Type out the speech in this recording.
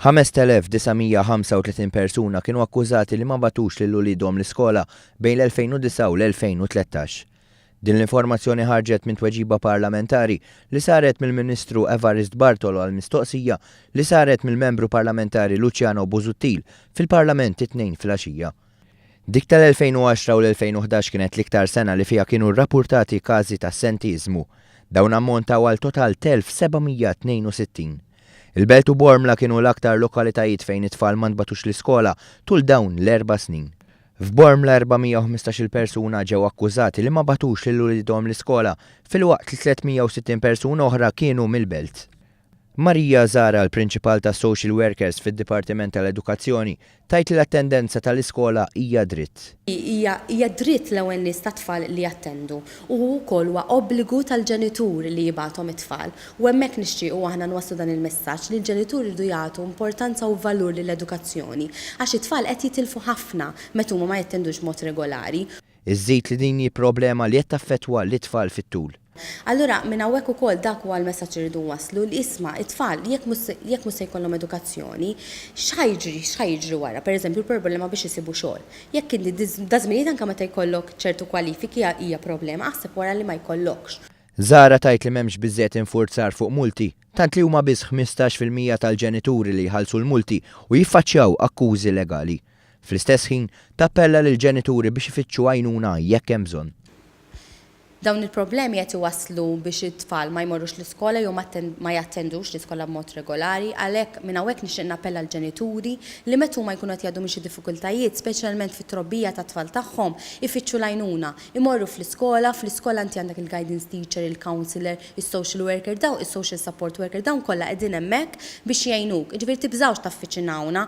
5,935 persuna kienu akkużati li ma bagħtux lil uliedhom l-iskola bejn l-2009 u l-2013. Din l-informazzjoni ħarġet minn tweġiba parlamentari li saret mill-Ministru Evarist Bartolo għal mistoqsija li saret mill-Membru Parlamentari Luciano Busuttil fil-Parlament it-Tnejn filgħaxija. Dik tal-2010 u l-2011 kienet l-iktar sena li fiha kienu rrappurtati każi ta' assentiżmu. Dawn ammontaw għal total t'1762. Il-Belt u Bormla kienu l-aktar lokalitajiet fejn it-tfal ma ntbagħtux l-iskola tul dawn l-erba' snin. F'Bormla 415-il persuna ġew akkużati li ma bagħtux lil uliedhom l-iskola filwaqt li 360 persuna oħra kienu mill-Belt. Maria Zahra, l-Prinċipal tas-Social Workers fid-Dipartiment tal-Edukazzjoni, tgħid li l-attendenza tal-iskola hija dritt. Hija hija dritt l-ewwel nies tat-tfal li jattendu u hu wkoll huwa obbligu tal-ġenitur li jibgħathom it-tfal. U hemmhekk nixtiequ aħna nwasslu dan il-messaġġ li l-ġenituri jridu jagħtu importanza u valur lill-edukazzjoni għax it-tfal qed jitilfu ħafna meta huma ma jattendux b'mod regolari. Iżżid li din hi problema li qed taffettwa lit-tfal fit-tul. Allura minn hawnhekk ukoll dak huwa l-messaġġ li rridu nwasslu li isma' it-tfal jekk mhux se jekk mhux se jkollhom edukazzjoni, x'ħa jiġri x'ħa jiġri wara? Pereżempju l-problema biex isibu xogħol. Jekk inti daż-żminijiet anke meta jkollok ċertu kwalifiki hija problema, aħseb wara li ma jkollokx. Zahra tgħid li m'hemmx biżżejjed infurzar fuq multi, tant li huma biss 15% tal-ġenituri li jħallsu l-multi u jiffaċċjaw akkużi legali. Fl-istess ħin, tappella lill-ġenituri biex ifittxu għajnuna jekk hemm bżonn. Dawn il-problemi qed iwasslu biex it-tfal ma jmorrux l-iskola jew ma jattendux l-iskola b'mod regolari. Għalhekk, minn hawnhekk nixtieq nappella għall-ġenituri li meta huma jkunu qed jgħaddu minn xi diffikultajiet, speċjalment fit-trobbija tat-tfal tagħhom, ifittxu l-għajnuna. Imorru fl-iskola, fl-iskola inti għandek il-guidance teacher, il-counsellor, is-social worker, dawn is-social support worker, dawn kollha qegħdin hemmhekk biex jgħinuk. Jiġifieri tibżgħux taffiċinawna.